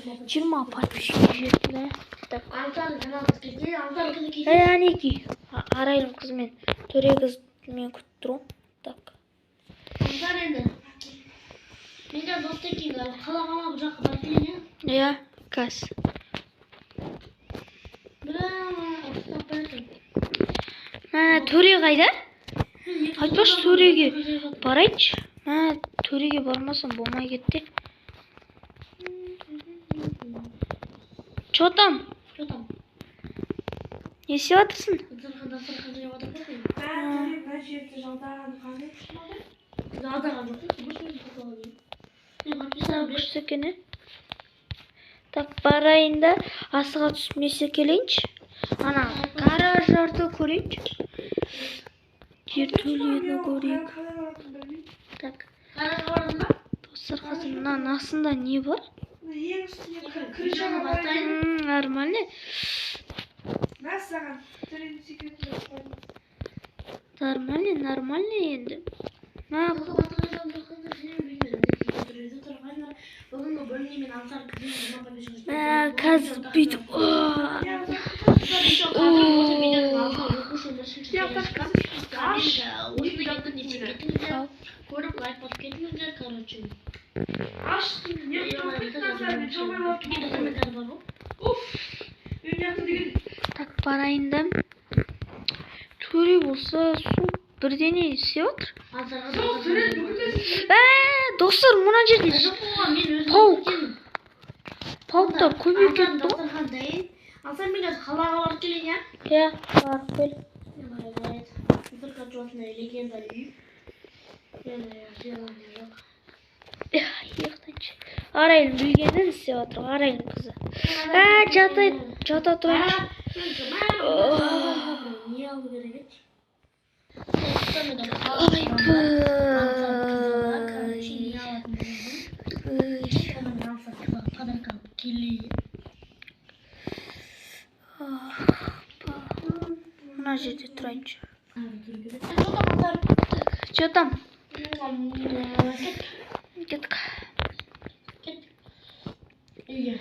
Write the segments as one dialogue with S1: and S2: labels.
S1: 20 подписчикке жетті да. Так.
S2: Аңсар канал кеткен, Аңсар қызы
S1: Әй,
S2: кеткен.
S1: әнеки. Арайлым қыз мен Төре қыз мен күтіп тұрмын. Так.
S2: Аңсар енді. Мен де досты екен, қалаға ма, бұл жаққа барып келейін, иә?
S1: Иә, қазір.
S2: Бірақ ұстап бара.
S1: Мә, Төре қайда? Айтпашы, Төреге барайыншы. Мә, Төреге бармасам болмай кетті. Чё там?
S2: Что там?
S1: Не істеп жатырсың?
S2: Дастархан, дастархан жайып жатыр ғой.
S3: Мына жерді жалдаған қандай шынады?
S2: Жалдаған жоқ қой, бұл жерді сатып алған. Мен подписчиктар біледі.
S1: Күшті екен, е? Так, барайын да, асыға түсіп не істеп келейінші. Ана гараждарды көрейінші. Жертөлені көрейік.
S3: Қалай баратынын білмеймін.
S1: Так,
S2: Гаражға бардың ба?
S1: достар, қазір мынаның астында не бар?
S3: Ең үстіне
S2: Крышаны
S3: крышаға
S2: бастайын.
S3: барайын.
S1: Нормально.
S3: Мә саған Төренің секретін жазып қойдым.
S1: Нормально, нормально енді. Мә,
S2: Бүгінгі бөлімде мен Аңсар қызының 20 подписчик.
S1: Мә, қазір бүйтіп.
S3: Я
S2: Көріп лайк басып кетіңіздер, короче.
S3: Аш, не Уф, мен мына жақта деген
S1: Так, барайын да. Төре болса, сол бірдеңе істеп жатыр.
S3: Сол Төре бүгін де
S1: Ә, достар, мына жерде паук. Пауктар көбейіп кетті ғой.
S2: Дастархан дайын. Аңсар, мен қазір қалаға барып келейін, иә?
S1: Иә, барып кел.
S2: Дастархан жуасында легенда үй. Енді жоқ.
S1: Ұйықтайыншы. Арайлым білгенін істеп жатыр, Арайлым қызы. Ә, жата тұрайыншы.
S2: Не алу керек еді?
S1: Ойбай.
S2: Подарок алып келейін.
S1: Мына жерде тұрайыншы.
S2: Аңсар.
S1: Че там? Кеттік.
S2: Үйге.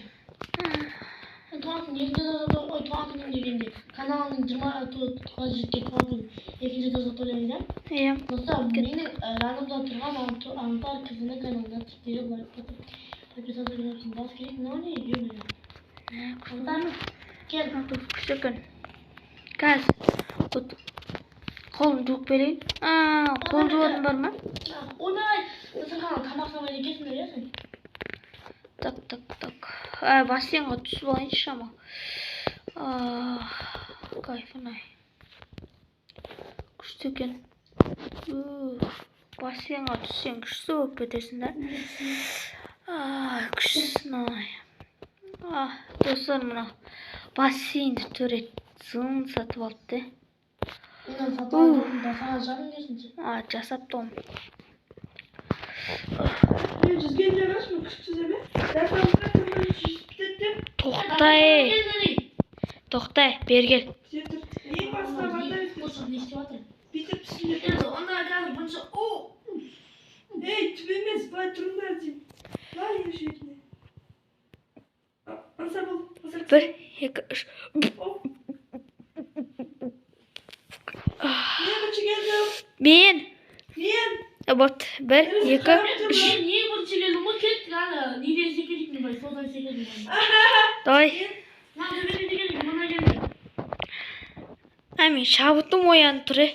S2: Туған күн екінші таза, ой, туған күнім дегенде каналының 20 жеткен туған күн екінші таза тойлаймын да.
S1: Иә.
S2: Достар, менің жанымда тұрған Аңсар қызының каналына тіркеліп, лайк басып, подписаться кнопкасын басу керек. Мынау не? Ё-моё. Аңсар, кел.
S1: Күшті екен. Қазір. Вот. Қолын жуып берейін. А, қолын жуатын бар ма?
S2: Ойбай, дастарханға тамақ салмайды екенсің, иә сен?
S1: Так, так, так. Ә, бассейнға түсіп алайыншы шама. Кайф, күшті екен. Бассейнға түссең күшті болып кетесің да. Күштісің ай. Достар, мына бассейнді Төре зың сатып алыпты.
S2: Мен сатып алған да, саған жарым берсін.
S1: А, жасапты оны.
S3: Мен жүзген емес, мен күшті жүземін. Дастарханға кім бірінші жүзіп кетеді деп.
S1: Тоқтай, тоқтай, бері кел.
S3: Сен тұр. Ең басына барда
S2: Осы не істеп жатыр?
S3: бүйтіп түсіндір.
S2: Енді онда қазір бірінші о
S3: Ей, түп емес, былай тұрыңдар деймін. Былай ең шетіне. Аңсар бол, Аңсар.
S1: Бір, екі, үш.
S3: Оп. Мен бірінші келдім.
S1: Мен.
S3: Мен.
S1: Вот, бір, екі, үш.
S2: Мен ең бірінші келдім ғой, кеттік, ана неден секірдік, мен солдан секірдім.
S1: Давай.
S2: Мына төбеден секірдік, мына жерде.
S1: Ә, мен шабытым оянып тұр, е.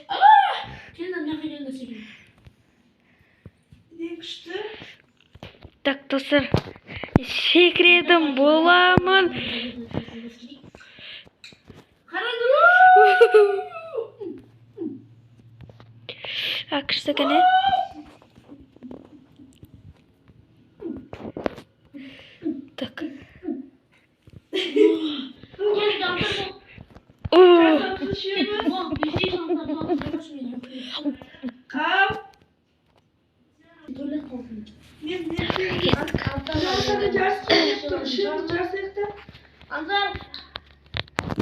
S2: Келді, мына жаққа келді, секірдім.
S3: Ең күшті.
S1: Так, достар. Секретім боламын.
S2: Қараңдар.
S1: А, күшті екен, е. Так.
S2: Келді, Аңсар.
S1: О,
S3: Жасамыз үшеуміз.
S2: О, PlayStation сатып алдым, мен.
S3: Қап.
S2: Төлеп қалсын.
S3: Мен мен Аңсарда жарыс қойып тұр. Үшеуміз жарысайық та.
S2: Аңсар,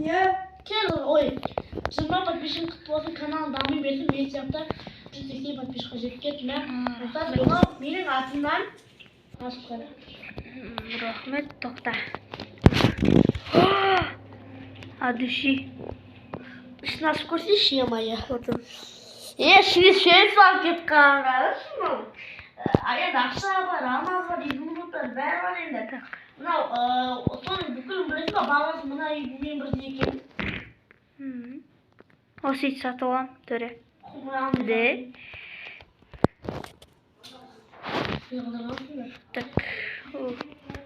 S3: Иә.
S2: кел, ой, 20 подписчик құтты болсын, каналым дами берсін, мен сияқты 180 подписчикқа жетіп кеттім, иә. Аңсар, бұған менің атымнан Ашып қара.
S1: Рахмет, тоқта. От души.
S2: Ішін ашып көрсейші, е-мое.
S1: Көрдім.
S2: Е, ішіне шел салып кетіп қалған, қарашы мынау. Енді ақша бар, алмаз бар, изумруд бар, бәрі бар енді. Мынау, соның бүкілін білесің ба, бағасы мына үймен бірдей екен.
S1: Осы үйді сатып аламын, Төре. Де. Так.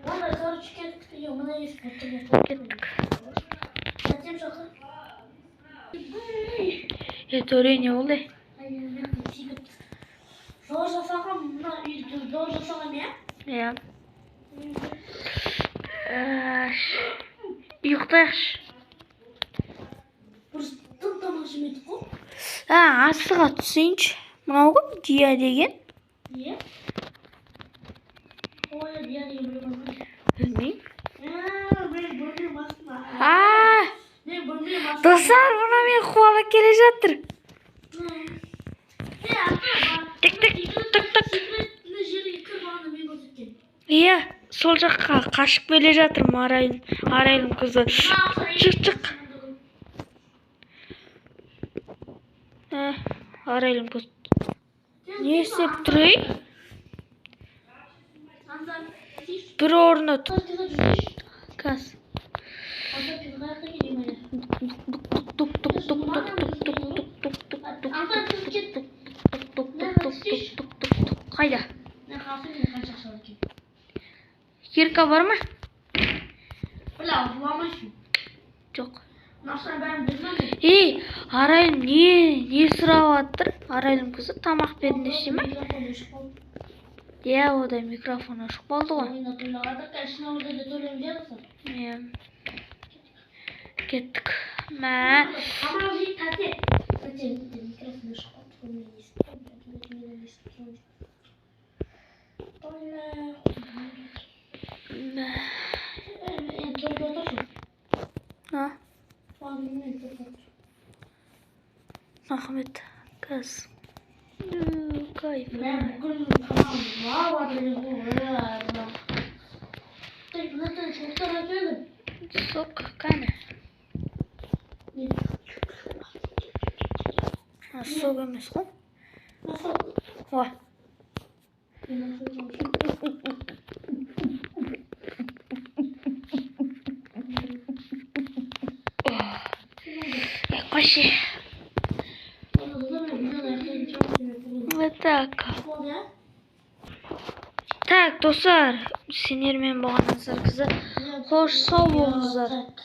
S2: Онда, короче, кеттік. Е, мына есік тұр.
S1: Кеттік.
S2: Затем шақыр.
S1: Е, Төре, не болды?
S2: Зор жасаған, мына үйді зор жасаған, иә?
S1: Иә. Ұйықтайықшы.
S2: Бір тым тамақ жемедік қой.
S1: А, асыға түсейінші. Мынау кім? Дия деген?
S2: Иә. Ой, Дия деген біреу бар ғой.
S1: Білмеймін.
S2: Мен бөлмем астына.
S1: А,
S2: Мен бөлмем астына.
S1: достар, мына мені қуалап келе жатыр.
S2: Е, ата,
S1: Тік, тік, тік, тік.
S2: секретный жерге кір, бағана мен көрсеткен.
S1: Иә, сол жаққа қашып келе жатыр Арайлым, Арайлым қызы. Шық, шық. Ә, Арайлым қыз. Не істеп тұр, ей?
S2: Аңсар, тиіш.
S1: Бір орында тұр.
S2: Аңсар, қызға жүрейінші.
S1: Қазір.
S2: Аңсар, қызға қаяқта келейін, Майя?
S1: Тук тук тук тук тук тук тук тук тук тук
S2: Аңсар, қыз кет.
S1: тук тук тук тук тук тук тук. Қайда?
S2: Мен қарасам, мен қанша ақша бар екен.
S1: Кирка бар ма?
S2: Бля, ұрлαμайсың.
S1: Жоқ.
S2: Мына ақшаның бәрін бермем мен.
S1: Ей, Арайлым не сұрап жатыр? Арайлым қызы тамақ беріңдерші ме?
S2: Микрофон өшіп қалды.
S1: Иә, ода микрофон өшіп қалды ғой.
S2: Ойында төлеп жатыр, қазір орда да төлейміз, иә, достар?
S1: Иә. Кеттік. Мә.
S2: Тамақ жейік, тәте. Тәте, микрофон өшіп қалды. Мен естіп тұрмын, мен естіп тұрмын. Бля.
S1: Мә.
S2: Енді төрге отыршы.
S1: А,
S2: Маған мен төрге отыр.
S1: рахмет. Қазір. Кайф.
S2: Мен бүкіл тамағым лап жатыр екен ғой. Так, мына соктар әкелдім.
S1: Сок кәні.
S2: Не?
S1: А, сок емес қой.
S2: Мына сок.
S1: Ой.
S2: Мен мына сок алып.
S1: Ей, қойшы.
S2: Оны достар, мен видеоны аяқтайын, чё,
S1: Вот так.
S2: Болды, иә?
S1: Так, достар, сендермен болған Аңсар қызы. Қош, сау болыңыздар.
S2: Так.